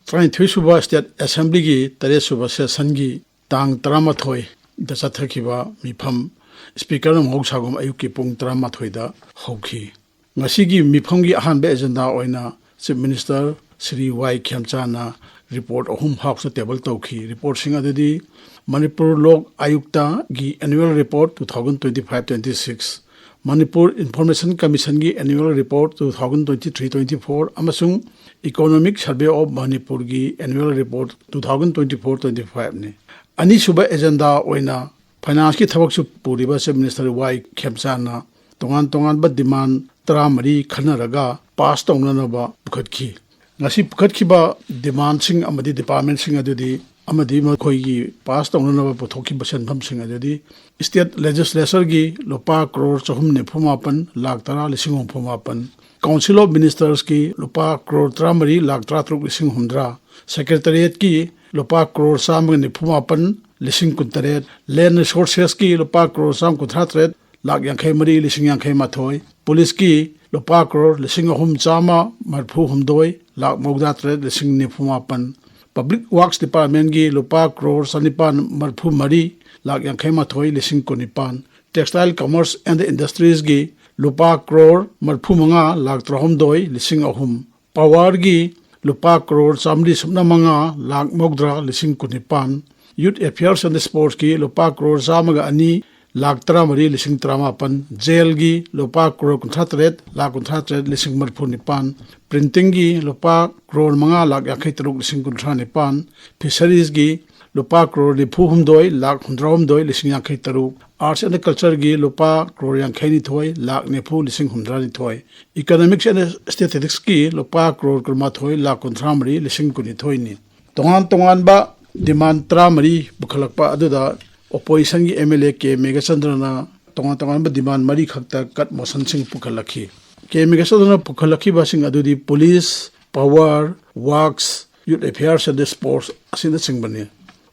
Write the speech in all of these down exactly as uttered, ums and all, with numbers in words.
ꯇꯔꯥꯅꯤꯊꯣꯏ ꯁꯨꯕ State Assemblyꯒꯤ ꯇꯔꯦꯠ ꯁꯨꯕ sessionꯒꯤ ꯇꯥꯡ ꯇꯔꯥꯃꯥꯊꯣꯏꯗ ꯆꯠꯊꯈꯤꯕ ꯃꯤꯐꯝ Speakerꯅ ꯃꯍꯧꯁꯥꯒꯨꯝ ꯑꯌꯨꯛꯀꯤ ꯄꯨꯡ ꯇꯔꯥꯃꯥꯊꯣꯏꯗ ꯍꯧꯈꯤ꯫ ꯉꯁꯤꯒꯤ ꯃꯤꯐꯝꯒꯤ ꯑꯍꯥꯟꯕ agenda ꯑꯣꯏꯅ Chief Minister ꯁ꯭ꯔꯤ ꯋꯥꯏ ꯈꯦꯝꯆꯥꯅ report ꯑꯍꯨꯝ Houseꯇ table ꯇꯧꯈꯤ꯫ Reportꯁꯤꯡ ꯑꯗꯨꯗꯤ ꯃꯅꯤꯄꯨꯔ ꯂꯣꯛ ꯑꯌꯨꯛꯇꯒꯤ annual report two thousand twenty five twenty six, Manipur Information Commissionꯒꯤ annual report two thousand twenty three twenty four ꯑꯃꯁꯨꯡ Economic Survey of ꯃꯅꯤꯄꯨꯔꯒꯤ annual report two thousand twenty four twenty fiveꯅꯤ꯫ ꯑꯅꯤꯁꯨꯕ agenda ꯑꯣꯏꯅ financeꯀꯤ ꯊꯕꯛꯁꯨ ꯄꯨꯔꯤꯕ Chief Minister ꯋꯥꯏ ꯈꯦꯝꯆꯥꯅ ꯇꯣꯉꯥꯟ ꯇꯣꯉꯥꯟꯕ demand ꯇꯔꯥꯃꯔꯤ ꯈꯟꯅꯔꯒ pass ꯇꯧꯅꯅꯕ ꯄꯨꯈꯠꯈꯤ꯫ ꯉꯁꯤ ꯄꯨꯈꯠꯈꯤꯕ demandꯁꯤꯡ ꯑꯃꯗꯤ departmentꯁꯤꯡ ꯑꯗꯨꯗꯤ ꯑꯃꯗꯤ ꯃꯈꯣꯏꯒꯤ pass ꯇꯧꯅꯅꯕ ꯄꯨꯊꯣꯛꯈꯤꯕ ꯁꯦꯟꯐꯝꯁꯤꯡ ꯑꯗꯨꯗꯤ State Legislatureꯒꯤ ꯂꯨꯄꯥ ꯀ꯭ꯔꯣꯔ ꯆꯍꯨꯝ ꯅꯤꯐꯨ ꯃꯥꯄꯟ ꯂꯥꯛ ꯇꯔꯥ ꯂꯤꯁꯤꯡ ꯍꯨꯝꯐꯨ ꯃꯥꯄꯟ, Council of Ministersꯀꯤ ꯂꯨꯄꯥ ꯀ꯭ꯔꯣꯔ ꯇꯔꯥꯃꯔꯤ ꯂꯥꯛ ꯇꯔꯥꯇꯔꯨꯛ ꯂꯤꯁꯤꯡ ꯍꯨꯝꯗ꯭ꯔꯥ, Secretariatꯀꯤ ꯂꯨꯄꯥ ꯀ꯭ꯔꯣꯔ ꯆꯥꯝꯃꯒ ꯅꯤꯐꯨ ꯃꯥꯄꯟ ꯂꯤꯁꯤꯡ ꯀꯨꯟꯇꯔꯦꯠ, Land Resourcesꯀꯤ ꯂꯨꯄꯥ ꯀ꯭ꯔꯣꯔ ꯆꯥꯝꯃ ꯀꯨꯟꯊ꯭ꯔꯥ ꯇꯔꯦꯠ ꯂꯥꯛ ꯌꯥꯡꯈꯩ ꯃꯔꯤ ꯂꯤꯁꯤꯡ ꯌꯥꯡꯈꯩ ꯃꯥꯊꯣꯏ, Policeꯀꯤ ꯂꯨꯄꯥ ꯀ꯭ꯔꯣꯔ ꯂꯤꯁꯤꯡ ꯑꯍꯨꯝ ꯆꯥꯝꯃ ꯃꯔꯤꯐꯨ ꯍꯨꯝꯗꯣꯏ ꯂꯥꯛ ꯃꯧꯗ꯭ꯔꯥ ꯇꯔꯦꯠ ꯂꯤꯁꯤꯡ ꯅꯤꯐꯨ ꯃꯥꯄꯟ, Public Works Departmentꯀꯤ ꯂꯨꯄꯥ ꯀ꯭ꯔꯣꯔ ꯆꯅꯤꯄꯥꯟ ꯃꯔꯤꯐꯨ ꯃꯔꯤ ꯂꯥꯛ ꯌꯥꯡꯈꯩ ꯃꯥꯊꯣꯏ ꯂꯤꯁꯤꯡ ꯀꯨꯟꯅꯤꯄꯥꯟ, Textile Commerce and Industriesꯀꯤ ꯂꯨꯄꯥ ꯀ꯭ꯔꯣꯔ ꯃꯔꯤꯐꯨ ꯃꯉꯥ ꯂꯥꯛ ꯇꯔꯥꯍꯨꯝꯗꯣꯏ ꯂꯤꯁꯤꯡ ꯑꯍꯨꯝ, Powerꯒꯤ ꯂꯨꯄꯥ ꯀ꯭ꯔꯣꯔ ꯆꯥꯃꯔꯤ ꯁꯨꯞꯅ ꯃꯉꯥ ꯂꯥꯛ ꯃꯧꯗ꯭ꯔꯥ ꯂꯤꯁꯤꯡ ꯀꯨꯟꯅꯤꯄꯥꯟ, Youth Affairs and Sportsꯀꯤ ꯂꯨꯄꯥ ꯀ꯭ꯔꯣꯔ ꯆꯥꯝꯃꯒ ꯑꯅꯤ ꯂꯥꯛ ꯇꯔꯥꯃꯔꯤ ꯂꯤꯁꯤꯡ ꯇꯔꯥꯃꯥꯄꯟ, Jailꯒꯤ ꯂꯨꯄꯥ ꯀ꯭ꯔꯣꯔ ꯀꯨꯟꯊ꯭ꯔꯥ ꯇꯔꯦꯠ ꯂꯥꯛ ꯀꯨꯟꯊ꯭ꯔꯥ ꯇꯔꯦꯠ ꯂꯤꯁꯤꯡ ꯃꯔꯤꯐꯨ ꯅꯤꯄꯥꯟ, Printingꯒꯤ ꯂꯨꯄꯥ ꯀ꯭ꯔꯣꯔ ꯃꯉꯥ ꯂꯥꯛ ꯌꯥꯡꯈꯩ ꯇꯔꯨꯛ ꯂꯤꯁꯤꯡ ꯀꯨꯟꯊ꯭ꯔꯥ ꯅꯤꯄꯥꯟ, Fisheries ꯂꯨꯄꯥ ꯀ꯭ꯔꯣꯔ ꯅꯤꯐꯨ ꯍꯨꯝꯗꯣꯏ ꯂꯥꯛ ꯍꯨꯝꯗ꯭ꯔꯥ ꯍꯨꯝꯗꯣꯏ ꯂꯤꯁꯤꯡ ꯌꯥꯡꯈꯩ ꯇꯔꯨꯛ, Arts and Cultureꯒꯤ ꯂꯨꯄꯥ ꯀ꯭ꯔꯣꯔ ꯌꯥꯡꯈꯩ ꯅꯤꯊꯣꯏ ꯂꯥꯛ ꯅꯤꯐꯨ ꯂꯤꯁꯤꯡ ꯍꯨꯝꯗ꯭ꯔꯥ ꯅꯤꯊꯣꯏ, Economics and Statisticsꯀꯤ ꯂꯨꯄꯥ ꯀ꯭ꯔꯣꯔ ꯀꯨꯟꯃꯥꯊꯣꯏ ꯂꯥꯛ ꯀꯨꯟꯊ꯭ꯔꯥ ꯃꯔꯤ ꯂꯤꯁꯤꯡ ꯀꯨꯟꯅꯤꯊꯣꯏꯅꯤ꯫ ꯇꯣꯉꯥꯟ ꯇꯣꯉꯥꯟꯕ demand ꯇꯔꯥꯃꯔꯤ ꯄꯨꯈꯠꯂꯛꯄ ꯑꯗꯨꯗ oppositionꯒꯤ MLA ꯀꯦ ꯃꯦꯘꯆꯟꯗ꯭ꯔꯅ ꯇꯣꯉꯥꯟ ꯇꯣꯉꯥꯟꯕ demand ꯃꯔꯤꯈꯛꯇ cut motionꯁꯤꯡ ꯄꯨꯈꯠꯂꯛꯈꯤ꯫ ꯀꯦ ꯃꯦꯘꯆꯟꯗ꯭ꯔꯅ ꯄꯨꯈꯠꯂꯛꯈꯤꯕꯁꯤꯡ ꯑꯗꯨꯗꯤ Police, Power, Works, Youth Affairs and Sports ꯑꯁꯤꯅꯆꯤꯡꯕꯅꯤ꯫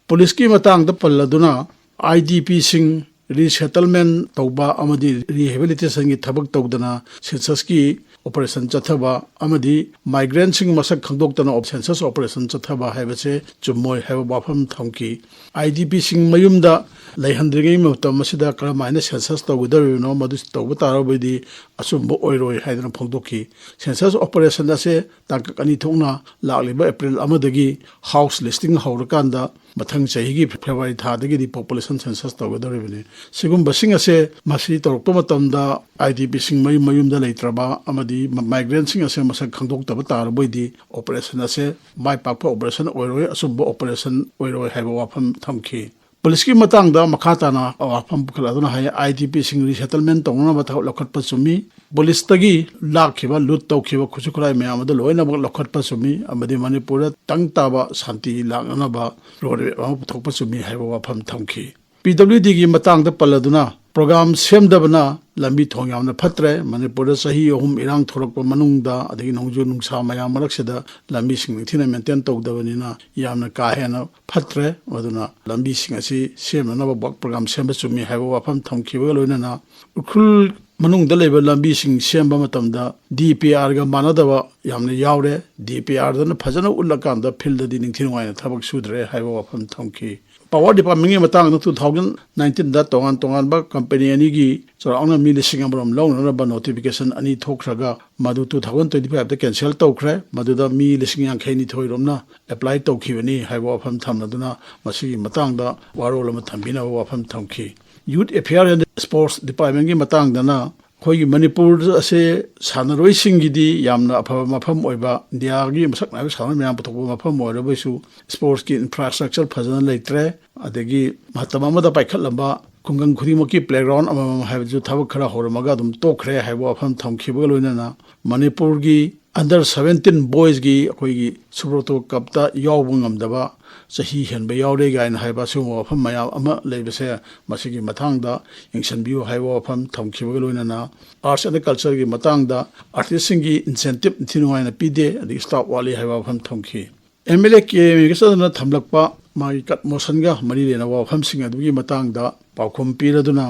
Policeꯀꯤ ꯃꯇꯥꯡꯗ ꯄꯜꯂꯗꯨꯅ IDPꯁꯤꯡ resettlement ꯇꯧꯕ ꯑꯃꯗꯤ rehabilitationꯒꯤ ꯊꯕꯛ ꯇꯧꯗꯅ censusꯀꯤ ꯑꯣꯄꯔꯦꯁꯟ ꯆꯠꯊꯕ ꯑꯃꯗꯤ ꯃꯥꯏꯒ꯭ꯔꯦꯟꯁꯤꯡ ꯃꯁꯛ ꯈꯪꯗꯣꯛꯇꯅ ꯁꯦꯟꯁꯁ ꯑꯣꯄꯔꯦꯁꯟ ꯆꯠꯊꯕ ꯍꯥꯏꯕꯁꯦ ꯆꯨꯝꯃꯣꯏ ꯍꯥꯏꯕ ꯋꯥꯐꯝ ꯊꯝꯈꯤ꯫ ꯑꯥꯏ ꯗꯤ ꯄꯤꯁꯤꯡ ꯃꯌꯨꯝꯗ ꯂꯩꯍꯟꯗ꯭ꯔꯤꯉꯩ ꯃꯇꯝ ꯑꯁꯤꯗ ꯀꯔꯝꯍꯥꯏꯅ ꯁꯦꯟꯁꯁ ꯇꯧꯒꯗꯧꯔꯤꯕꯅꯣ, ꯃꯗꯨ ꯇꯧꯕ ꯇꯥꯔꯕꯗꯤ ꯑꯆꯨꯝꯕ ꯑꯣꯏꯔꯣꯏ ꯍꯥꯏꯗꯨꯅ ꯐꯣꯡꯗꯣꯛꯈꯤ꯫ ꯁꯦꯟꯁꯁ ꯑꯣꯄꯔꯦꯁꯟ ꯑꯁꯦ ꯇꯥꯡꯀꯛ ꯑꯅꯤ ꯊꯣꯛꯅ ꯂꯥꯛꯂꯤꯕ ꯑꯦꯄ꯭ꯔꯤꯜ ꯑꯃꯗꯒꯤ ꯍꯥꯎꯁ ꯂꯤꯁꯇꯤꯡ ꯍꯧꯔꯀꯥꯟꯗ ꯃꯊꯪ ꯆꯍꯤꯒꯤ ꯐꯦꯕ꯭ꯔꯨꯋꯥꯔꯤ ꯊꯥꯗꯒꯤꯗꯤ ꯄꯣꯄꯨꯂꯦꯁꯟ ꯁꯦꯟꯁꯁ ꯇꯧꯒꯗꯧꯔꯤꯕꯅꯤ꯫ ꯁꯤꯒꯨꯝꯕꯁꯤꯡ ꯑꯁꯦ ꯃꯁꯤ ꯇꯧꯔꯛꯄ ꯃꯇꯝꯗ ꯑꯥꯏ ꯗꯤ ꯄꯤꯁꯤꯡ ꯃꯌꯨꯝ ꯃꯌꯨꯝꯗ ꯂꯩꯇ꯭ꯔꯕ ꯑꯃꯗꯤ ꯃꯥꯏꯒ꯭ꯔꯦꯟꯁꯤꯡ ꯑꯁꯦ ꯃꯁꯛ ꯈꯪꯗꯣꯛꯇꯕ ꯇꯥꯔꯕꯣꯏꯗꯤ ꯑꯣꯄꯔꯦꯁꯟ ꯑꯁꯦ ꯃꯥꯏ ꯄꯥꯛꯄ ꯑꯣꯄꯔꯦꯁꯟ ꯑꯣꯏꯔꯣꯏ, ꯑꯆꯨꯝꯕ ꯑꯣꯄꯔꯦꯁꯟ ꯑꯣꯏꯔꯣꯏ ꯍꯥꯏꯕ ꯋꯥꯐꯝ ꯊꯝꯈꯤ꯫ ꯄꯨꯂꯤꯁꯀꯤ ꯃꯇꯥꯡꯗ ꯃꯈꯥ ꯇꯥꯅ ꯋꯥꯐꯝ ꯄꯨꯈꯠꯂꯗꯨꯅ ꯍꯥꯏ, ꯑꯥꯏ ꯗꯤ ꯄꯤꯁꯤꯡ ꯔꯤꯁꯦꯇꯜꯃꯦꯟ ꯇꯧꯅꯅꯕ ꯊꯕꯛ ꯂꯧꯈꯠꯄ ꯆꯨꯝꯃꯤ꯫ ꯄꯨꯂꯤꯁꯇꯒꯤ ꯂꯥꯛꯈꯤꯕ, ꯂꯨꯠ ꯇꯧꯈꯤꯕ ꯈꯨꯠꯁꯨ ꯈꯨꯠꯂꯥꯏ ꯃꯌꯥꯝ ꯑꯗꯨ ꯂꯣꯏꯅꯃꯛ ꯂꯧꯈꯠꯄ ꯆꯨꯝꯃꯤ ꯑꯃꯗꯤ ꯃꯅꯤꯄꯨꯔꯗ ꯇꯪ ꯇꯥꯕ ꯁꯥꯟꯇꯤ ꯂꯥꯛꯅꯅꯕ ꯔꯣꯗ ꯃꯦꯞ ꯑꯃ ꯄꯨꯊꯣꯛꯄ ꯆꯨꯝꯃꯤ ꯍꯥꯏꯕ ꯋꯥꯐꯝ ꯊꯝꯈꯤ꯫ ꯄꯤ ꯗꯕ꯭ꯂꯤꯎ ꯗꯤꯒꯤ ꯃꯇꯥꯡꯗ ꯄꯜꯂꯗꯨꯅ, ꯄ꯭ꯔꯣꯒ꯭ꯔꯥꯝ ꯁꯦꯝꯗꯕꯅ ꯂꯝꯕꯤ ꯊꯣꯡ ꯌꯥꯝꯅ ꯐꯠꯇ꯭ꯔꯦ꯫ ꯃꯅꯤꯄꯨꯔꯗ ꯆꯍꯤ ꯑꯍꯨꯝ ꯏꯔꯥꯡ ꯊꯣꯛꯂꯛꯄ ꯃꯅꯨꯡꯗ, ꯑꯗꯒꯤ ꯅꯣꯡꯖꯨ ꯅꯨꯡꯁꯥ ꯃꯌꯥꯝ ꯃꯔꯛꯁꯤꯗ ꯂꯝꯕꯤꯁꯤꯡ ꯅꯤꯡꯊꯤꯅ ꯃꯦꯟꯇꯦꯟ ꯇꯧꯗꯕꯅꯤꯅ ꯌꯥꯝꯅ ꯀꯥ ꯍꯦꯟꯅ ꯐꯠꯇ꯭ꯔꯦ꯫ ꯑꯗꯨꯅ ꯂꯝꯕꯤꯁꯤꯡ ꯑꯁꯤ ꯁꯦꯝꯅꯅꯕ ꯋꯥꯛ ꯄ꯭ꯔꯣꯒ꯭ꯔꯥꯝ ꯁꯦꯝꯕ ꯆꯨꯝꯃꯤ ꯍꯥꯏꯕ ꯋꯥꯐꯝ ꯊꯝꯈꯤꯕꯒ ꯂꯣꯏꯅꯅ, ꯎꯈ꯭ꯔꯨꯜ ꯃꯅꯨꯡꯗ ꯂꯩꯕ ꯂꯝꯕꯤꯁꯤꯡ ꯁꯦꯝꯕ ꯃꯇꯝꯗ ꯗꯤ ꯄꯤ ꯑꯥꯔꯒ ꯃꯥꯟꯅꯗꯕ ꯌꯥꯝꯅ ꯌꯥꯎꯔꯦ꯫ ꯗꯤ ꯄꯤ ꯑꯥꯔꯗꯅ ꯐꯖꯅ ꯎꯠꯂꯀꯥꯟꯗ ꯐꯤꯜꯗꯗꯤ ꯅꯤꯡꯊꯤ ꯅꯨꯡꯉꯥꯏꯅ ꯊꯕꯛ ꯁꯨꯗ꯭ꯔꯦ ꯍꯥꯏꯕ ꯋꯥꯐꯝ ꯊꯝꯈꯤ꯫ ꯄꯥꯋꯔ ꯗꯤꯄꯥꯔꯠꯃꯦꯟꯒꯤ ꯃꯇꯥꯡꯗ ꯇꯨ ꯊꯥꯎꯖꯟ ꯅꯥꯏꯟꯇꯤꯟꯗ ꯇꯣꯉꯥꯟ ꯇꯣꯉꯥꯟꯕ ꯀꯝꯄꯦꯅꯤ ꯑꯅꯤꯒꯤ ꯆꯥꯎꯔꯥꯛꯅ ꯃꯤ ꯂꯤꯁꯤꯡ ꯑꯃꯔꯣꯝ ꯂꯧꯅꯅꯕ ꯅꯣꯇꯤꯐꯤꯀꯦꯁꯟ ꯑꯅꯤ ꯊꯣꯛꯈ꯭ꯔꯒ ꯃꯗꯨ ꯇꯨ ꯊꯥꯎꯖꯟ ꯇ꯭ꯋꯦꯟꯇꯤ ꯐꯥꯏꯚꯇ ꯀꯦꯟꯁꯦꯜ ꯇꯧꯈ꯭ꯔꯦ꯫ ꯃꯗꯨꯗ ꯃꯤ ꯂꯤꯁꯤꯡ ꯌꯥꯡꯈꯩ ꯅꯤꯊꯣꯏꯔꯣꯝꯅ ꯑꯦꯄ꯭ꯂꯥꯏ ꯇꯧꯈꯤꯕꯅꯤ ꯍꯥꯏꯕ ꯋꯥꯐꯝ ꯊꯝꯂꯗꯨꯅ ꯃꯁꯤꯒꯤ ꯃꯇꯥꯡꯗ ꯋꯥꯔꯣꯜ ꯑꯃ ꯊꯝꯕꯤꯅꯕ ꯋꯥꯐꯝ ꯊꯝꯈꯤ꯫ ꯌꯨꯠ ꯑꯦꯐꯤꯌꯥꯔ ꯑꯦꯟ ꯁ꯭ꯄꯣꯔꯠꯁ ꯗꯤꯄꯥꯔꯠꯃꯦꯟꯒꯤ ꯃꯇꯥꯡꯗꯅ ꯑꯩꯈꯣꯏꯒꯤ ꯃꯅꯤꯄꯨꯔ ꯑꯁꯦ ꯁꯥꯟꯅꯔꯣꯏꯁꯤꯡꯒꯤꯗꯤ ꯌꯥꯝꯅ ꯑꯐꯕ ꯃꯐꯝ ꯑꯣꯏꯕ, ꯏꯟꯗꯤꯌꯥꯒꯤ ꯃꯁꯛ ꯅꯥꯏꯕ ꯁꯥꯟꯅꯔꯣꯏ ꯃꯌꯥꯝ ꯄꯨꯊꯣꯛꯄ ꯃꯐꯝ ꯑꯣꯏꯔꯕꯁꯨ ꯁ꯭ꯄꯣꯔꯠꯁꯀꯤ ꯏꯟꯐ꯭ꯔꯥꯁ꯭ꯇ꯭ꯔꯛꯆꯔ ꯐꯖꯅ ꯂꯩꯇ꯭ꯔꯦ꯫ ꯑꯗꯒꯤ ꯃꯇꯝ ꯑꯃꯗ ꯄꯥꯏꯈꯠꯂꯝꯕ ꯈꯨꯡꯒꯪ ꯈꯨꯗꯤꯡꯃꯛꯀꯤ ꯄ꯭ꯂꯦꯒ꯭ꯔꯥꯎꯟ ꯑꯃꯃꯝ ꯍꯥꯏꯕꯗꯨ ꯊꯕꯛ ꯈꯔ ꯍꯧꯔꯝꯃꯒ ꯑꯗꯨꯝ ꯇꯣꯛꯈ꯭ꯔꯦ ꯍꯥꯏꯕ ꯋꯥꯐꯝ ꯊꯝꯈꯤꯕꯒ ꯂꯣꯏꯅꯅ ꯃꯅꯤꯄꯨꯔꯒꯤ ꯑꯟꯗꯔ ꯁꯚꯦꯟꯇꯤꯟ ꯕꯣꯏꯁꯀꯤ ꯑꯩꯈꯣꯏꯒꯤ ꯁꯨꯕ꯭ꯔꯣꯇꯣ ꯀꯞꯇ ꯌꯥꯎꯕ ꯉꯝꯗꯕ ꯆꯍꯤ ꯍꯦꯟꯕ ꯌꯥꯎꯔꯦ ꯀꯥꯏꯅ ꯍꯥꯏꯕ ꯑꯁꯤꯒꯨꯝꯕ ꯋꯥꯐꯝ ꯃꯌꯥꯝ ꯑꯃ ꯂꯩꯕꯁꯦ, ꯃꯁꯤꯒꯤ ꯃꯇꯥꯡꯗ ꯌꯦꯡꯁꯤꯟꯕꯤꯌꯨ ꯍꯥꯏꯕ ꯋꯥꯐꯝ ꯊꯝꯈꯤꯕꯒ ꯂꯣꯏꯅꯅ ꯑꯥꯔꯠꯁ ꯑꯦꯟ ꯀꯜꯆꯔꯒꯤ ꯃꯇꯥꯡꯗ ꯑꯥꯔꯇꯤꯁꯁꯤꯡꯒꯤ ꯏꯟꯁꯦꯟꯇꯤꯞ ꯅꯤꯡꯊꯤ ꯅꯨꯡꯉꯥꯏꯅ ꯄꯤꯗꯦ, ꯑꯗꯒꯤ ꯁ꯭ꯇꯥꯐ ꯋꯥꯠꯂꯤ ꯍꯥꯏꯕ ꯋꯥꯐꯝ ꯊꯝꯈꯤ꯫ ꯑꯦꯝ ꯑꯦꯜ ꯑꯦ ꯀꯦ ꯃꯤꯒꯁꯇꯅ ꯊꯝꯂꯛꯄ ꯃꯥꯒꯤ ꯀꯠ ꯃꯣꯁꯟꯒ ꯃꯔꯤ ꯂꯩꯅꯕ ꯋꯥꯐꯝꯁꯤꯡ ꯑꯗꯨꯒꯤ ꯃꯇꯥꯡꯗ ꯄꯥꯎꯈꯨꯝ ꯄꯤꯔꯗꯨꯅ,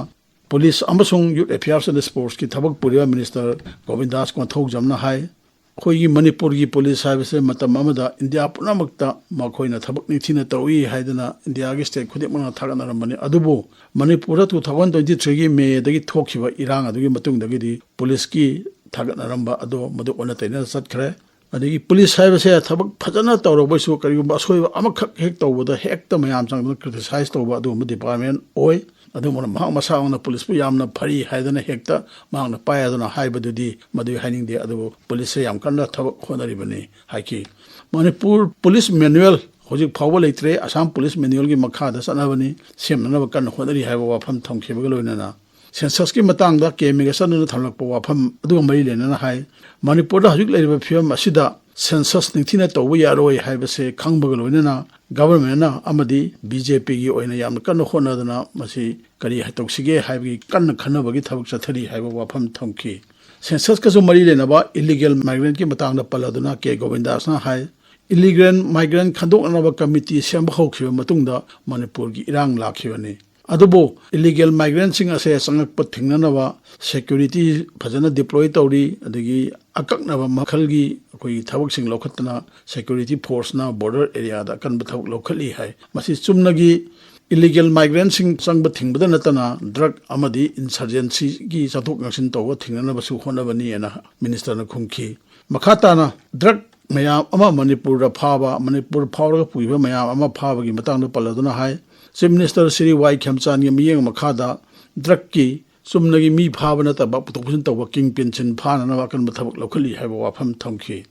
Police ꯑꯃꯁꯨꯡ Youth Affairs and Sportsꯀꯤ ꯊꯕꯛ ꯄꯨꯔꯤꯕ Minister ꯒꯣꯕꯤꯟꯗꯥꯁ ꯀꯣꯟꯊꯧꯖꯝꯅ ꯍꯥꯏ, ꯑꯩꯈꯣꯏꯒꯤ ꯃꯅꯤꯄꯨꯔꯒꯤ police ꯍꯥꯏꯕꯁꯦ ꯃꯇꯝ ꯑꯃꯗ ꯏꯟꯗꯤꯌꯥ ꯄꯨꯝꯅꯃꯛꯇ ꯃꯈꯣꯏꯅ ꯊꯕꯛ ꯅꯤꯡꯊꯤꯅ ꯇꯧꯏ ꯍꯥꯏꯗꯅ ꯏꯟꯗꯤꯌꯥꯒꯤ state ꯈꯨꯗꯤꯡꯃꯛꯅ ꯊꯥꯒꯠꯅꯔꯝꯕꯅꯤ꯫ ꯑꯗꯨꯕꯨ ꯃꯅꯤꯄꯨꯔꯗ two thousand twenty threeꯒꯤ Mayꯗꯒꯤ ꯊꯣꯛꯈꯤꯕ ꯏꯔꯥꯡ ꯑꯗꯨꯒꯤ ꯃꯇꯨꯡꯗꯒꯤꯗꯤ policeꯀꯤ ꯊꯥꯒꯠꯅꯔꯝꯕ ꯑꯗꯣ ꯃꯗꯨ ꯑꯣꯟꯅ ꯇꯩꯅꯅ ꯆꯠꯈ꯭ꯔꯦ꯫ ꯑꯗꯒꯤ police ꯍꯥꯏꯕꯁꯦ ꯊꯕꯛ ꯐꯖꯅ ꯇꯧꯔꯛꯄꯁꯨ ꯀꯔꯤꯒꯨꯝꯕ ꯑꯁꯣꯏꯕ ꯑꯃꯈꯛ ꯍꯦꯛ ꯇꯧꯕꯗ ꯍꯦꯛꯇ ꯃꯌꯥꯝ ꯆꯪꯗꯨꯅ criticize ꯇꯧꯕ ꯑꯗꯨꯒꯨꯝꯕ department ꯑꯣꯏ꯫ ꯑꯗꯨꯒꯨꯝꯕꯅ ꯃꯍꯥꯛ ꯃꯁꯥꯃꯛꯅ policeꯄꯨ ꯌꯥꯝꯅ ꯐꯔꯤ ꯍꯥꯏꯗꯅ ꯍꯦꯛꯇ ꯃꯍꯥꯛꯅ ꯄꯥꯏ ꯑꯗꯨꯅ ꯍꯥꯏꯕꯗꯨꯗꯤ ꯃꯗꯨ ꯍꯥꯏꯅꯤꯡꯗꯦ꯫ ꯑꯗꯨꯕꯨ policeꯁꯦ ꯌꯥꯝ ꯀꯟꯅ ꯊꯕꯛ ꯍꯣꯠꯅꯔꯤꯕꯅꯤ ꯍꯥꯏꯈꯤ꯫ ꯃꯅꯤꯄꯨꯔ police manual ꯍꯧꯖꯤꯛ ꯐꯥꯎꯕ ꯂꯩꯇ꯭ꯔꯦ꯫ ꯑꯁꯥꯝ police manualꯒꯤ ꯃꯈꯥꯗ ꯆꯠꯅꯕꯅꯤ, ꯁꯦꯝꯅꯅꯕ ꯀꯟꯅ ꯍꯣꯠꯅꯔꯤ ꯍꯥꯏꯕ ꯋꯥꯐꯝ ꯊꯝꯈꯤꯕꯒ ꯂꯣꯏꯅꯅ censusꯀꯤ ꯃꯇꯥꯡꯗ ꯀꯦ ꯃꯤꯒꯁꯟꯗꯨꯅ ꯊꯝꯂꯛꯄ ꯋꯥꯐꯝ ꯑꯗꯨꯒ ꯃꯔꯤ ꯂꯩꯅꯅ ꯍꯥꯏ, ꯃꯅꯤꯄꯨꯔꯗ ꯍꯧꯖꯤꯛ ꯂꯩꯔꯤꯕ ꯐꯤꯕꯝ ꯑꯁꯤꯗ census ꯅꯤꯡꯊꯤꯅ ꯇꯧꯕ ꯌꯥꯔꯣꯏ ꯍꯥꯏꯕꯁꯦ ꯈꯪꯕꯒ ꯂꯣꯏꯅꯅ governmentꯅ ꯑꯃꯗꯤ BJPꯒꯤ ꯑꯣꯏꯅ ꯌꯥꯝꯅ ꯀꯟꯅ ꯍꯣꯠꯅꯗꯨꯅ ꯃꯁꯤ ꯀꯔꯤ ꯇꯧꯁꯤꯒꯦ ꯍꯥꯏꯕꯒꯤ ꯀꯟꯅ ꯈꯟꯅꯕꯒꯤ ꯊꯕꯛ ꯆꯠꯊꯔꯤ ꯍꯥꯏꯕ ꯋꯥꯐꯝ ꯊꯝꯈꯤ꯫ Censusꯀꯁꯨ ꯃꯔꯤ ꯂꯩꯅꯕ illegal migrantꯀꯤ ꯃꯇꯥꯡꯗ ꯄꯜꯂꯗꯨꯅ ꯀꯦ ꯒꯣꯕꯤꯟꯗꯥꯁꯅ ꯍꯥꯏ, illegal migrant ꯈꯟꯗꯣꯛꯅꯅꯕ committee ꯁꯦꯝꯕ ꯍꯧꯈꯤꯕ ꯃꯇꯨꯡꯗ ꯃꯅꯤꯄꯨꯔꯒꯤ ꯏꯔꯥꯡ ꯂꯥꯛꯈꯤꯕꯅꯤ꯫ ꯑꯗꯨꯕꯨ illegal migrantꯁꯤꯡ ꯑꯁꯦ ꯆꯪꯂꯛꯄ ꯊꯤꯡꯅꯅꯕ security ꯐꯖꯅ deploy ꯇꯧꯔꯤ, ꯑꯗꯒꯤ ꯑꯀꯛꯅꯕ ꯃꯈꯜꯒꯤ ꯑꯩꯈꯣꯏꯒꯤ ꯊꯕꯛꯁꯤꯡ ꯂꯧꯈꯠꯇꯅ security forceꯅ border areaꯗ ꯑꯀꯟꯕ ꯊꯕꯛ ꯂꯧꯈꯠꯂꯤ ꯍꯥꯏ꯫ ꯃꯁꯤ ꯆꯨꯝꯅꯒꯤ illegal migrantꯁꯤꯡ ꯆꯪꯕ ꯊꯤꯡꯕꯗ ꯅꯠꯇꯅ drug ꯑꯃꯗꯤ insurgencyꯒꯤ ꯆꯪꯊꯣꯛ ꯆꯪꯁꯤꯟ ꯇꯧꯕ ꯊꯤꯡꯅꯅꯕꯁꯨ ꯍꯣꯠꯅꯕꯅꯤ ꯍꯥꯏꯅ ministerꯅ ꯈꯨꯝꯈꯤ꯫ ꯃꯈꯥ ꯇꯥꯅ drug ꯃꯌꯥꯝ ꯑꯃ ꯃꯅꯤꯄꯨꯔꯗ ꯐꯥꯕ, ꯃꯅꯤꯄꯨꯔ ꯐꯥꯎꯔꯒ ꯄꯨꯈꯤꯕ ꯃꯌꯥꯝ ꯑꯃ ꯐꯥꯕꯒꯤ ꯃꯇꯥꯡꯗ ꯄꯜꯂꯗꯨꯅ ꯍꯥꯏ, Chief Minister ꯁ꯭ꯔꯤ ꯋꯥꯏ ꯈꯦꯝꯆꯥꯟꯒꯤ ꯃꯤꯠꯌꯦꯡ ꯃꯈꯥꯗ drugꯀꯤ ꯆꯨꯝꯅꯒꯤ ꯃꯤ ꯐꯥꯕ ꯅꯠꯇꯕ ꯄꯨꯊꯣꯛ ꯄꯨꯁꯤꯟ ꯇꯧꯕ kingpinꯁꯤꯡ ꯐꯥꯅꯅꯕ ꯑꯀꯟꯕ ꯊꯕꯛ ꯂꯧꯈꯠꯂꯤ ꯍꯥꯏꯕ ꯋꯥꯐꯝ ꯊꯝꯈꯤ꯫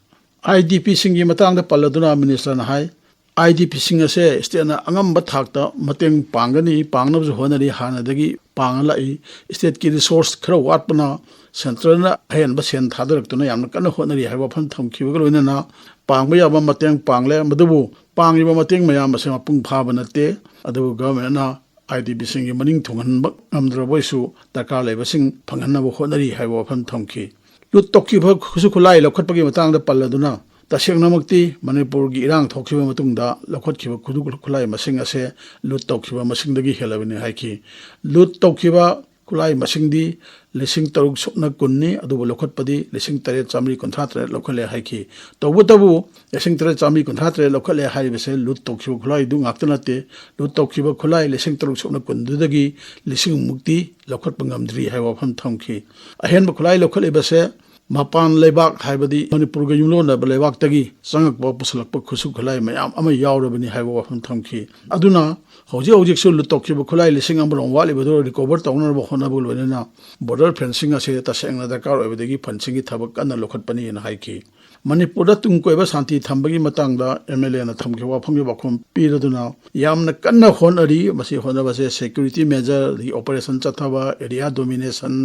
IDPꯁꯤꯡꯒꯤ ꯃꯇꯥꯡꯗ ꯄꯜꯂꯗꯨꯅ ministerꯅ ꯍꯥꯏ, IDPꯁꯤꯡ ꯑꯁꯦ stateꯅ ꯑꯉꯝꯕ ꯊꯥꯛꯇ ꯃꯇꯦꯡ ꯄꯥꯡꯒꯅꯤ, ꯄꯥꯡꯅꯕꯁꯨ ꯍꯣꯠꯅꯔꯤ, ꯍꯥꯟꯅꯗꯒꯤ ꯄꯥꯡꯉ ꯂꯥꯛꯏ꯫ Stateꯀꯤ resource ꯈꯔ ꯋꯥꯠꯄꯅ centreꯅ ꯑꯍꯦꯟꯕ ꯁꯦꯟ ꯊꯥꯗꯔꯛꯇꯨꯅ ꯌꯥꯝꯅ ꯀꯟꯅ ꯍꯣꯠꯅꯔꯤ ꯍꯥꯏꯕ ꯋꯥꯐꯝ ꯊꯝꯈꯤꯕꯒ ꯂꯣꯏꯅꯅ ꯄꯥꯡꯕ ꯌꯥꯕ ꯃꯇꯦꯡ ꯄꯥꯡꯂꯦ, ꯃꯗꯨꯕꯨ ꯄꯥꯡꯂꯤꯕ ꯃꯇꯦꯡ ꯃꯌꯥꯝ ꯑꯁꯤ ꯃꯄꯨꯡ ꯐꯥꯕ ꯅꯠꯇꯦ꯫ ꯑꯗꯨꯕꯨ governmentꯅ IDPꯁꯤꯡꯒꯤ ꯃꯅꯤꯡ ꯊꯨꯡꯍꯟꯕ ꯉꯝꯗ꯭ꯔꯕ ꯑꯣꯏꯁꯨ ꯗꯔꯀꯥꯔ ꯂꯩꯕꯁꯤꯡ ꯐꯪꯍꯟꯅꯕ ꯍꯣꯠꯅꯔꯤ ꯍꯥꯏꯕ ꯋꯥꯐꯝ ꯊꯝꯈꯤ꯫ Loot ꯇꯧꯈꯤꯕ ꯈꯨꯠꯁꯨ ꯈꯨꯠꯂꯥꯏ ꯂꯧꯈꯠꯄꯒꯤ ꯃꯇꯥꯡꯗ ꯄꯜꯂꯗꯨꯅ, ꯇꯁꯦꯡꯅꯃꯛꯇꯤ ꯃꯅꯤꯄꯨꯔꯒꯤ ꯏꯔꯥꯡ ꯊꯣꯛꯈꯤꯕ ꯃꯇꯨꯡꯗ ꯂꯧꯈꯠꯈꯤꯕ ꯈꯨꯠꯁꯨ ꯈꯨꯠꯂꯥꯏ ꯃꯁꯤꯡ ꯑꯁꯦ loot ꯇꯧꯈꯤꯕ ꯃꯁꯤꯡꯗꯒꯤ ꯍꯦꯜꯂꯕꯅꯤ ꯍꯥꯏꯈꯤ꯫ Loot ꯇꯧꯈꯤꯕ ꯈꯨꯠꯂꯥꯏ ꯃꯁꯤꯡꯗꯤ ꯂꯤꯁꯤꯡ ꯇꯔꯨꯛ ꯁꯨꯞꯅ ꯀꯨꯟꯅꯤ, ꯑꯗꯨꯕꯨ ꯂꯧꯈꯠꯄꯗꯤ ꯂꯤꯁꯤꯡ ꯇꯔꯦꯠ ꯆꯥꯃꯔꯤ ꯀꯨꯟꯊ꯭ꯔꯥ ꯇꯔꯦꯠ ꯂꯧꯈꯠꯂꯦ ꯍꯥꯏꯈꯤ꯫ ꯇꯧꯕꯇꯕꯨ ꯂꯤꯁꯤꯡ ꯇꯔꯦꯠ ꯆꯥꯃꯔꯤ ꯀꯨꯟꯊ꯭ꯔꯥ ꯇꯔꯦꯠ ꯂꯧꯈꯠꯂꯦ ꯍꯥꯏꯔꯤꯕꯁꯦ ꯂꯨꯠ ꯇꯧꯈꯤꯕ ꯈꯨꯠꯂꯥꯏꯗꯨ ꯉꯥꯛꯇ ꯅꯠꯇꯦ, ꯂꯨꯠ ꯇꯧꯈꯤꯕ ꯈꯨꯠꯂꯥꯏ ꯂꯤꯁꯤꯡ ꯇꯔꯨꯛ ꯁꯨꯞꯅ ꯀꯨꯟꯗꯨꯗꯒꯤ ꯂꯤꯁꯤꯡ ꯃꯨꯛꯇꯤ ꯂꯧꯈꯠꯄ ꯉꯝꯗ꯭ꯔꯤ ꯍꯥꯏꯕ ꯋꯥꯐꯝ ꯊꯝꯈꯤ꯫ ꯑꯍꯦꯟꯕ ꯈꯨꯠꯂꯥꯏ ꯂꯧꯈꯠꯂꯤꯕꯁꯦ ꯃꯄꯥꯟ ꯂꯩꯕꯥꯛ, ꯍꯥꯏꯕꯗꯤ ꯃꯅꯤꯄꯨꯔꯒ ꯌꯨꯝꯂꯣꯟꯅꯕ ꯂꯩꯕꯥꯛꯇꯒꯤ ꯆꯪꯉꯛꯄ, ꯄꯨꯁꯤꯜꯂꯛꯄ ꯈꯨꯠꯁꯨ ꯈꯨꯠꯂꯥꯏ ꯃꯌꯥꯝ ꯑꯃ ꯌꯥꯎꯔꯕꯅꯤ ꯍꯥꯏꯕ ꯋꯥꯐꯝ ꯊꯝꯈꯤ꯫ ꯑꯗꯨꯅ ꯍꯧꯖꯤꯛ ꯍꯧꯖꯤꯛꯁꯨ ꯂꯨꯠ ꯇꯧꯈꯤꯕ ꯈꯨꯠꯂꯥꯏ ꯂꯤꯁꯤꯡ ꯑꯃꯔꯣꯝ ꯋꯥꯠꯂꯤꯕꯗꯨ ꯔꯤꯀꯣꯚꯔ ꯇꯧꯅꯅꯕ ꯍꯣꯠꯅꯕꯒ ꯂꯣꯏꯅꯅ ꯕꯣꯔꯗꯔ ꯐꯦꯟꯁꯤꯡ ꯑꯁꯦ ꯇꯁꯦꯡꯅ ꯗꯔꯀꯥꯔ ꯑꯣꯏꯕꯗꯒꯤ ꯐꯟꯁꯤꯡꯒꯤ ꯊꯕꯛ ꯀꯟꯅ ꯂꯧꯈꯠꯄꯅꯤꯅ ꯍꯥꯏꯈꯤ꯫ ꯃꯅꯤꯄꯨꯔꯗ ꯇꯨꯡ ꯀꯣꯏꯕ ꯁꯥꯟꯇꯤ ꯊꯝꯕꯒꯤ ꯃꯇꯥꯡꯗ ꯑꯦꯝ ꯑꯦꯜ ꯑꯦꯅ ꯊꯝꯈꯤꯕ ꯋꯥꯐꯝꯒꯤ ꯋꯥꯐꯝ ꯄꯤꯔꯗꯨꯅ ꯌꯥꯝꯅ ꯀꯟꯅ ꯍꯣꯠꯅꯔꯤ꯫ ꯃꯁꯤ ꯍꯣꯠꯅꯕꯁꯦ ꯁꯦꯀ꯭ꯌꯨꯔꯤꯇꯤ ꯃꯦꯖꯔ, ꯑꯗꯒꯤ ꯑꯣꯄꯔꯦꯁꯟ ꯆꯠꯊꯕ, ꯑꯦꯔꯤꯌꯥ ꯗꯣꯃꯤꯅꯦꯁꯟ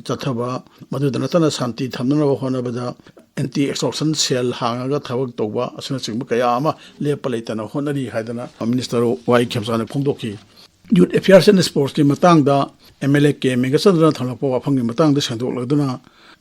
ꯆꯠꯊꯕ, ꯃꯗꯨꯗ ꯅꯠꯇꯅ ꯁꯥꯟꯇꯤ ꯊꯝꯅꯅꯕ ꯍꯣꯠꯅꯕꯗ ꯑꯦꯟꯇꯤ ꯑꯦꯛꯁꯇꯣꯔꯁꯟ ꯁꯦꯜ ꯍꯥꯡꯉꯒ ꯊꯕꯛ ꯇꯧꯕ ꯑꯁꯤꯅꯆꯤꯡꯕ ꯀꯌꯥ ꯑꯃ ꯂꯦꯞꯄ ꯂꯩꯇꯅ ꯍꯣꯠꯅꯔꯤ ꯍꯥꯏꯗꯅ ꯃꯤꯅꯤꯁꯇꯔ ꯋꯥꯏ ꯈꯦꯝꯆꯥꯅ ꯐꯣꯡꯗꯣꯛꯈꯤ꯫ ꯌꯨꯠ ꯑꯦꯐꯤꯌꯔꯁ ꯑꯦꯟ ꯁ꯭ꯄꯣꯔꯠꯁꯀꯤ ꯃꯇꯥꯡꯗ ꯑꯦꯝ ꯑꯦꯜ ꯑꯦ ꯀꯦ ꯃꯦꯘꯆꯟꯗ꯭ꯔꯅ ꯊꯝꯂꯛꯄ ꯋꯥꯐꯝꯒꯤ ꯃꯇꯥꯡꯗ ꯁꯦꯡꯗꯣꯛꯂꯗꯨꯅ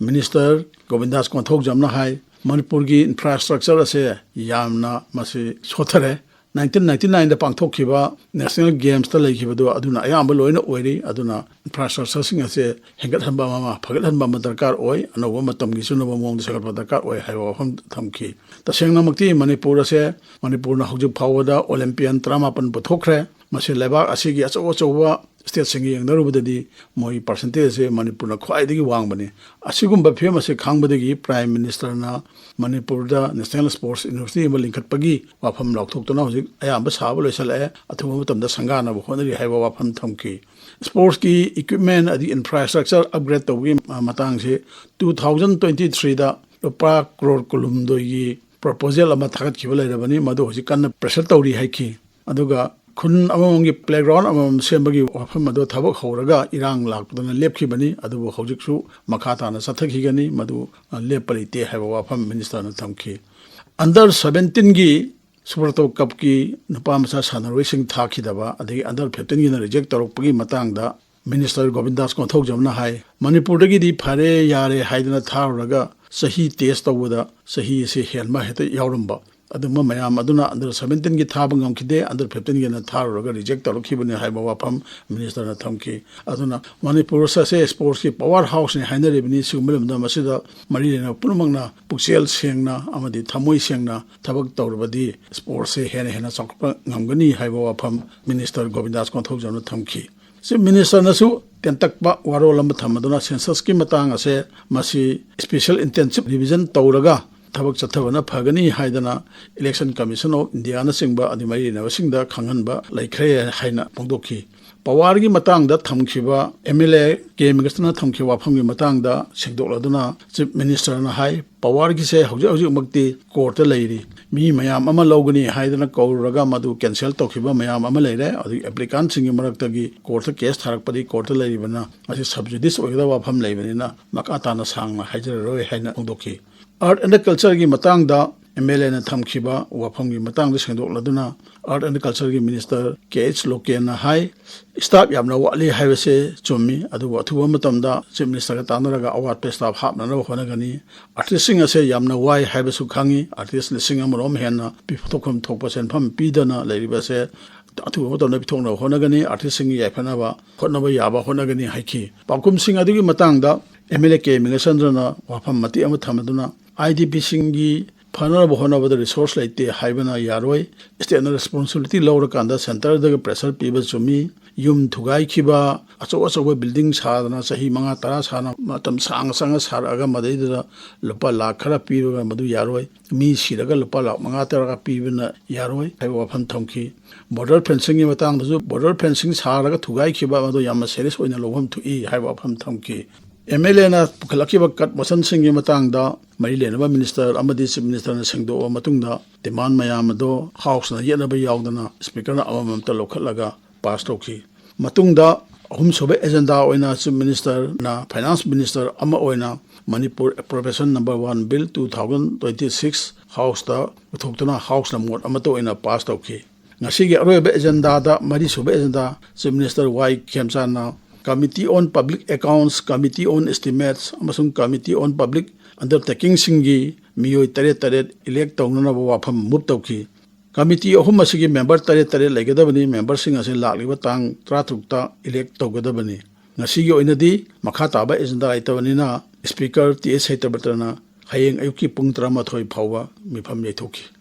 ꯃꯤꯅꯤꯁꯇꯔ ꯒꯣꯕꯤꯟꯗꯥꯁ ꯀꯣꯟꯊꯧꯖꯝꯅ ꯍꯥꯏ, ꯃꯅꯤꯄꯨꯔꯒꯤ ꯏꯟꯐ꯭ꯔꯥꯁ꯭ꯇ꯭ꯔꯛꯆꯔ ꯑꯁꯦ ꯌꯥꯝꯅ ꯃꯁꯤ ꯁꯣꯠꯊꯔꯦ꯫ ꯅꯥꯏꯟꯇꯤꯟ ꯅꯥꯏꯟꯇꯤ ꯅꯥꯏꯟꯗ ꯄꯥꯡꯊꯣꯛꯈꯤꯕ ꯅꯦꯁꯅꯦꯜ ꯒꯦꯝꯁꯇ ꯂꯩꯈꯤꯕꯗꯣ ꯑꯗꯨꯅ ꯑꯌꯥꯝꯕ ꯂꯣꯏꯅ ꯑꯣꯏꯔꯤ꯫ ꯑꯗꯨꯅ ꯏꯟꯐ꯭ꯔꯥꯁ꯭ꯇ꯭ꯔꯛꯆꯔꯁꯤꯡ ꯑꯁꯦ ꯍꯦꯟꯒꯠꯍꯟꯕ ꯑꯃ, ꯐꯒꯠꯍꯟꯕ ꯑꯃ ꯗꯔꯀꯥꯔ ꯑꯣꯏ꯫ ꯑꯅꯧꯕ ꯃꯇꯝꯒꯤ ꯆꯨꯅꯕ ꯃꯑꯣꯡꯗ ꯁꯦꯝꯒꯠꯄ ꯗꯔꯀꯥꯔ ꯑꯣꯏ ꯍꯥꯏꯕ ꯋꯥꯐꯝ ꯊꯝꯈꯤ꯫ ꯇꯁꯦꯡꯅꯃꯛꯇꯤ ꯃꯅꯤꯄꯨꯔ ꯑꯁꯦ, ꯃꯅꯤꯄꯨꯔꯅ ꯍꯧꯖꯤꯛ ꯐꯥꯎꯕꯗ ꯑꯣꯂꯦꯝꯄꯤꯌꯥꯟ ꯇꯔꯥꯃꯥꯄꯟ ꯄꯨꯊꯣꯛꯈ꯭ꯔꯦ꯫ ꯃꯁꯤ ꯂꯩꯕꯥꯛ ꯑꯁꯤꯒꯤ ꯑꯆꯧ ꯑꯆꯧꯕ ꯁ꯭ꯇꯦꯠꯁꯤꯡꯒ ꯌꯦꯡꯅꯔꯨꯕꯗꯗꯤ ꯃꯣꯏꯒꯤ ꯄꯥꯔꯁꯦꯟꯇꯦꯖꯁꯦ ꯃꯅꯤꯄꯨꯔꯅ ꯈ꯭ꯋꯥꯏꯗꯒꯤ ꯋꯥꯡꯕꯅꯤ꯫ ꯑꯁꯤꯒꯨꯝꯕ ꯐꯤꯕꯝ ꯑꯁꯤ ꯈꯪꯕꯗꯒꯤ ꯄ꯭ꯔꯥꯏꯝ ꯃꯤꯅꯤꯁꯇꯔꯅ ꯃꯅꯤꯄꯨꯔꯗ ꯅꯦꯁꯅꯦꯜ ꯁ꯭ꯄꯣꯔꯠꯁ ꯌꯨꯅꯤꯚꯔꯁꯤꯇꯤ ꯑꯃ ꯂꯤꯡꯈꯠꯄꯒꯤ ꯋꯥꯐꯝ ꯂꯥꯎꯊꯣꯛꯇꯨꯅ ꯍꯧꯖꯤꯛ ꯑꯌꯥꯝꯕ ꯁꯥꯕ ꯂꯣꯏꯁꯤꯜꯂꯛꯑꯦ, ꯑꯊꯨꯕ ꯃꯇꯝꯗ ꯁꯪꯒꯥꯅꯕ ꯍꯣꯠꯅꯔꯤ ꯍꯥꯏꯕ ꯋꯥꯐꯝ ꯊꯝꯈꯤ꯫ ꯁ꯭ꯄꯣꯔꯠꯁꯀꯤ ꯏꯀ꯭ꯋꯤꯞꯃꯦꯟ ꯑꯗꯒꯤ ꯏꯟꯐ꯭ꯔꯥꯁ꯭ꯇ꯭ꯔꯛꯆꯔ ꯑꯞꯒ꯭ꯔꯦꯗ ꯇꯧꯕꯒꯤ ꯃꯇꯥꯡꯁꯤ ꯇꯨ ꯊꯥꯎꯖꯟ ꯇ꯭ꯋꯦꯟꯇꯤ ꯊ꯭ꯔꯤꯗ ꯂꯨꯄꯥ ꯀ꯭ꯔꯣꯔ ꯀꯨꯟꯍꯨꯝꯗꯣꯏꯒꯤ ꯄ꯭ꯔꯣꯄꯣꯖꯦꯜ ꯑꯃ ꯊꯥꯒꯠꯈꯤꯕ ꯂꯩꯔꯕꯅꯤ, ꯃꯗꯨ ꯍꯧꯖꯤꯛ ꯀꯟꯅ ꯄ꯭ꯔꯦꯁꯔ ꯇꯧꯔꯤ ꯍꯥꯏꯈꯤ꯫ ꯑꯗꯨꯒ ꯈꯨꯟ ꯑꯃꯃꯝꯒꯤ ꯄ꯭ꯂꯦꯒ꯭ꯔꯥꯎꯟ ꯑꯃꯃꯝ ꯁꯦꯝꯕꯒꯤ ꯋꯥꯐꯝ ꯑꯗꯨ ꯊꯕꯛ ꯍꯧꯔꯒ ꯏꯔꯥꯡ ꯂꯥꯛꯄꯗꯨꯅ ꯂꯦꯞꯈꯤꯕꯅꯤ, ꯑꯗꯨꯕꯨ ꯍꯧꯖꯤꯛꯁꯨ ꯃꯈꯥ ꯇꯥꯅ ꯆꯠꯊꯈꯤꯒꯅꯤ, ꯃꯗꯨ ꯂꯦꯞꯄ ꯂꯩꯇꯦ ꯍꯥꯏꯕ ꯋꯥꯐꯝ ꯃꯤꯅꯤꯁꯇꯔꯅ ꯊꯝꯈꯤ꯫ ꯑꯟꯗꯔ ꯁꯕꯦꯟꯇꯤꯟꯒꯤ ꯁꯨꯕ꯭ꯔꯇꯣ ꯀꯞꯀꯤ ꯅꯨꯄꯥ ꯃꯆꯥ ꯁꯥꯟꯅꯔꯣꯏꯁꯤꯡ ꯊꯥꯈꯤꯗꯕ, ꯑꯗꯒꯤ ꯑꯟꯗꯔ ꯐꯤꯐꯇꯤꯟꯒꯤꯅ ꯔꯤꯖꯦꯛ ꯇꯧꯔꯛꯄꯒꯤ ꯃꯇꯥꯡꯗ ꯃꯤꯅꯤꯁꯇꯔ ꯒꯣꯕꯤꯟꯗꯥꯁ ꯀꯣꯟꯊꯧꯖꯝꯅ ꯍꯥꯏ, ꯃꯅꯤꯄꯨꯔꯗꯒꯤꯗꯤ ꯐꯔꯦ ꯌꯥꯔꯦ ꯍꯥꯏꯗꯅ ꯊꯥꯔꯨꯔꯒ ꯆꯍꯤ ꯇꯦꯁ ꯇꯧꯕꯗ ꯆꯍꯤ ꯑꯁꯤ ꯍꯦꯟꯕ ꯍꯦꯛꯇ ꯌꯥꯎꯔꯝꯕ꯫ ꯑꯗꯨꯝꯕ ꯃꯌꯥꯝ ꯑꯗꯨꯅ under seventeenꯒꯤ ꯊꯥꯕ ꯉꯝꯈꯤꯗꯦ, under fifteenꯒꯤꯅ ꯊꯥꯔꯨꯔꯒ reject ꯇꯧꯔꯛꯈꯤꯕꯅꯤ ꯍꯥꯏꯕ ꯋꯥꯐꯝ ministerꯅ ꯊꯝꯈꯤ꯫ ꯑꯗꯨꯅ ꯃꯅꯤꯄꯨꯔ ꯑꯁꯦ sportsꯀꯤ power houseꯅꯤ ꯍꯥꯏꯅꯔꯤꯕꯅꯤ꯫ ꯁꯤꯒꯨꯝꯕ ꯂꯝꯗꯝ ꯑꯁꯤꯗ ꯃꯔꯤ ꯂꯩꯅꯕ ꯄꯨꯝꯅꯃꯛꯅ ꯄꯨꯛꯆꯦꯜ ꯁꯦꯡꯅ ꯑꯃꯗꯤ ꯊꯃꯣꯏ ꯁꯦꯡꯅ ꯊꯕꯛ ꯇꯧꯔꯕꯗꯤ sportsꯁꯦ ꯍꯦꯟꯅ ꯍꯦꯟꯅ ꯆꯥꯎꯈꯠꯄ ꯉꯝꯒꯅꯤ ꯍꯥꯏꯕ ꯋꯥꯐꯝ minister ꯒꯣꯕꯤꯟꯗꯥꯁ ꯀꯣꯟꯊꯧꯖꯝꯅ ꯊꯝꯈꯤ꯫ Chief ministerꯅꯁꯨ ꯇꯦꯟꯇꯛꯄ ꯋꯥꯔꯣꯜ ꯑꯃ ꯊꯝꯃꯗꯨꯅ censusꯀꯤ ꯃꯇꯥꯡ ꯑꯁꯦ ꯃꯁꯤ special intensive revision ꯇꯧꯔꯒ ꯊꯕꯛ ꯆꯠꯊꯕꯅ ꯐꯒꯅꯤ ꯍꯥꯏꯗꯅ Election Commission of Indiaꯅꯆꯤꯡꯕ ꯑꯗꯨ ꯃꯔꯤ ꯂꯩꯅꯕꯁꯤꯡꯗ ꯈꯪꯍꯟꯕ ꯂꯩꯈ꯭ꯔꯦ ꯍꯥꯏꯅ ꯐꯣꯡꯗꯣꯛꯈꯤ꯫ Powerꯒꯤ ꯃꯇꯥꯡꯗ ꯊꯝꯈꯤꯕ MLA ꯀꯦ ꯃꯤꯒꯁꯅ ꯊꯝꯈꯤꯕ ꯋꯥꯐꯝꯒꯤ ꯃꯇꯥꯡꯗ ꯁꯦꯡꯗꯣꯛꯂꯗꯨꯅ Chief ministerꯅ ꯍꯥꯏ, powerꯒꯤꯁꯦ ꯍꯧꯖꯤꯛ ꯍꯧꯖꯤꯛꯃꯛꯇꯤ courtꯇ ꯂꯩꯔꯤ꯫ ꯃꯤ ꯃꯌꯥꯝ ꯑꯃ ꯂꯧꯒꯅꯤ ꯍꯥꯏꯗꯅ ꯀꯧꯔꯨꯔꯒ ꯃꯗꯨ cancel ꯇꯧꯈꯤꯕ ꯃꯌꯥꯝ ꯑꯃ ꯂꯩꯔꯦ꯫ ꯑꯗꯨꯒꯤ applicantꯁꯤꯡꯒꯤ ꯃꯔꯛꯇꯒꯤ courtꯇ case ꯊꯥꯔꯛꯄꯗꯤ courtꯇ ꯂꯩꯔꯤꯕꯅ ꯃꯁꯤ sub judice ꯑꯣꯏꯒꯗꯕ ꯋꯥꯐꯝ ꯂꯩꯕꯅꯤꯅ ꯃꯈꯥ ꯇꯥꯅ ꯁꯥꯡꯅ ꯍꯥꯏꯖꯔꯔꯣꯏ ꯍꯥꯏꯅ ꯐꯣꯡꯗꯣꯛꯈꯤ꯫ Art and Cultureꯒꯤ ꯃꯇꯥꯡꯗ MLAꯅ ꯊꯝꯈꯤꯕ ꯋꯥꯐꯝꯒꯤ ꯃꯇꯥꯡꯗ ꯁꯦꯡꯗꯣꯛꯂꯗꯨꯅ Art and Cultureꯒꯤ minister ꯀꯦ ꯑꯩꯆ ꯂꯣꯀꯦꯟꯅ ꯍꯥꯏ, staff ꯌꯥꯝꯅ ꯋꯥꯠꯂꯤ ꯍꯥꯏꯕꯁꯦ ꯆꯨꯝꯃꯤ, ꯑꯗꯨꯕꯨ ꯑꯊꯨꯕ ꯃꯇꯝꯗ Chief ministerꯒ ꯇꯥꯟꯅꯔꯒ ꯑꯋꯥꯠꯄ staff ꯍꯥꯞꯅꯅꯕ ꯍꯣꯠꯅꯒꯅꯤ꯫ Artistꯁꯤꯡ ꯑꯁꯦ ꯌꯥꯝꯅ ꯋꯥꯏ ꯍꯥꯏꯕꯁꯨ ꯈꯪꯉꯤ꯫ Artist ꯂꯤꯁꯤꯡ ꯑꯃꯔꯣꯝ ꯍꯦꯟꯅ ꯄꯤꯊꯣꯛꯐꯝ ꯊꯣꯛꯄ ꯁꯦꯟꯐꯝ ꯄꯤꯗꯅ ꯂꯩꯔꯤꯕꯁꯦ ꯑꯊꯨꯕ ꯃꯇꯝꯗ ꯄꯤꯊꯣꯛꯅꯕ ꯍꯣꯠꯅꯒꯅꯤ꯫ Artistꯁꯤꯡꯒꯤ ꯌꯥꯏꯐꯅꯕ ꯍꯣꯠꯅꯕ ꯌꯥꯕ ꯍꯣꯠꯅꯒꯅꯤ ꯍꯥꯏꯈꯤ꯫ ꯄꯥꯎꯈꯨꯝꯁꯤꯡ ꯑꯗꯨꯒꯤ ꯃꯇꯥꯡꯗ MLA ꯀꯦ ꯃꯤꯒꯁꯟꯗ꯭ꯔꯅ ꯋꯥꯐꯝ ꯃꯇꯦꯛ ꯑꯃ ꯊꯝꯂꯗꯨꯅ IDPꯁꯤꯡꯒꯤ ꯐꯅꯅꯕ ꯍꯣꯠꯅꯕꯗ resource ꯂꯩꯇꯦ ꯍꯥꯏꯕꯅ ꯌꯥꯔꯣꯏ꯫ Stateꯅ responsibility ꯂꯧꯔꯀꯥꯟꯗ centreꯗꯒꯤ pressure ꯄꯤꯕ ꯆꯨꯝꯃꯤ꯫ ꯌꯨꯝ ꯊꯨꯒꯥꯏꯈꯤꯕ, ꯑꯆꯧ ꯑꯆꯧꯕ building ꯁꯥꯗꯅ ꯆꯍꯤ ꯃꯉꯥ ꯇꯔꯥ ꯁꯥꯅ ꯃꯇꯝ ꯁꯥꯡꯅ ꯆꯪꯅ ꯁꯥꯔꯛꯑꯒ ꯃꯗꯩꯗꯨꯗ ꯂꯨꯄꯥ ꯂꯥꯈ ꯈꯔ ꯄꯤꯕꯒ ꯃꯗꯨ ꯌꯥꯔꯣꯏ꯫ ꯃꯤ ꯁꯤꯔꯒ ꯂꯨꯄꯥ ꯂꯥꯈ ꯃꯉꯥ ꯇꯔꯥ ꯄꯤꯕꯅ ꯌꯥꯔꯣꯏ ꯍꯥꯏꯕ ꯋꯥꯐꯝ ꯊꯝꯈꯤ꯫ Border fencingꯒꯤ ꯃꯇꯥꯡꯗꯁꯨ border fencing ꯁꯥꯔꯒ ꯊꯨꯒꯥꯏꯈꯤꯕ ꯃꯗꯨ ꯌꯥꯝꯅ serious ꯑꯣꯏꯅ ꯂꯧꯐꯝ ꯊꯣꯛꯏ ꯍꯥꯏꯕ ꯋꯥꯐꯝ ꯊꯝꯈꯤ꯫ MLAꯅ ꯄꯨꯈꯠꯂꯛꯈꯤꯕ cut motionꯁꯤꯡꯒꯤ ꯃꯇꯥꯡꯗ ꯃꯔꯤ ꯂꯩꯅꯕ minister ꯑꯃꯗꯤ Chief ministerꯅ ꯁꯦꯡꯗꯣꯛꯑꯕ ꯃꯇꯨꯡꯗ demand ꯃꯌꯥꯝ ꯑꯗꯣ houseꯅ ꯌꯦꯠꯅꯕ ꯌꯥꯎꯗꯅ speakerꯅ ꯑꯃꯃꯝꯇ ꯂꯧꯈꯠꯂꯒ pass ꯇꯧꯈꯤ꯫ ꯃꯇꯨꯡꯗ ꯑꯍꯨꯝꯁꯨꯕ agenda ꯑꯣꯏꯅ Chief ministerꯅ finance minister ꯑꯃ ꯑꯣꯏꯅ Manipur Appropriation Number One Bill two thousand twenty six houseꯇ ꯄꯨꯊꯣꯛꯇꯨꯅ houseꯅ ꯃꯣꯠ ꯑꯃꯠꯇ ꯑꯣꯏꯅ pass ꯇꯧꯈꯤ꯫ ꯉꯁꯤꯒꯤ ꯑꯔꯣꯏꯕ agendaꯗ, ꯃꯔꯤꯁꯨꯕ agenda, Chief Minister Y ꯈꯦꯝꯆꯥꯟꯅ Committee on Public Accounts, Committee on Estimates ꯑꯃꯁꯨꯡ Committee on Public Undertakingꯁꯤꯡꯒꯤ ꯃꯤꯑꯣꯏ ꯇꯔꯦꯠ ꯇꯔꯦꯠ ꯏꯂꯦꯛ ꯇꯧꯅꯅꯕ ꯋꯥꯐꯝ ꯃꯨꯞ ꯇꯧꯈꯤ꯫ ꯀꯃꯤꯇꯤ ꯑꯍꯨꯝ ꯑꯁꯤꯒꯤ ꯃꯦꯝꯕꯔ ꯇꯔꯦꯠ ꯇꯔꯦꯠ ꯂꯩꯒꯗꯕꯅꯤ꯫ ꯃꯦꯝꯕꯔꯁꯤꯡ ꯑꯁꯤ ꯂꯥꯛꯂꯤꯕ ꯇꯥꯡ ꯇꯔꯥꯇꯔꯨꯛꯇ ꯏꯂꯦꯛ ꯇꯧꯒꯗꯕꯅꯤ꯫ ꯉꯁꯤꯒꯤ ꯑꯣꯏꯅꯗꯤ ꯃꯈꯥ ꯇꯥꯕ ꯑꯦꯖꯦꯟꯗꯥ ꯂꯩꯇꯕꯅꯤꯅ ꯁ꯭ꯄꯤꯀꯔ ꯇꯤ ꯑꯦꯁ ꯁꯇ꯭ꯌꯕ꯭ꯔꯇꯅ ꯍꯌꯦꯡ ꯑꯌꯨꯛꯀꯤ ꯄꯨꯡ ꯇꯔꯥꯃꯥꯊꯣꯏ ꯐꯥꯎꯕ ꯃꯤꯐꯝ ꯌꯩꯊꯣꯛꯈꯤ꯫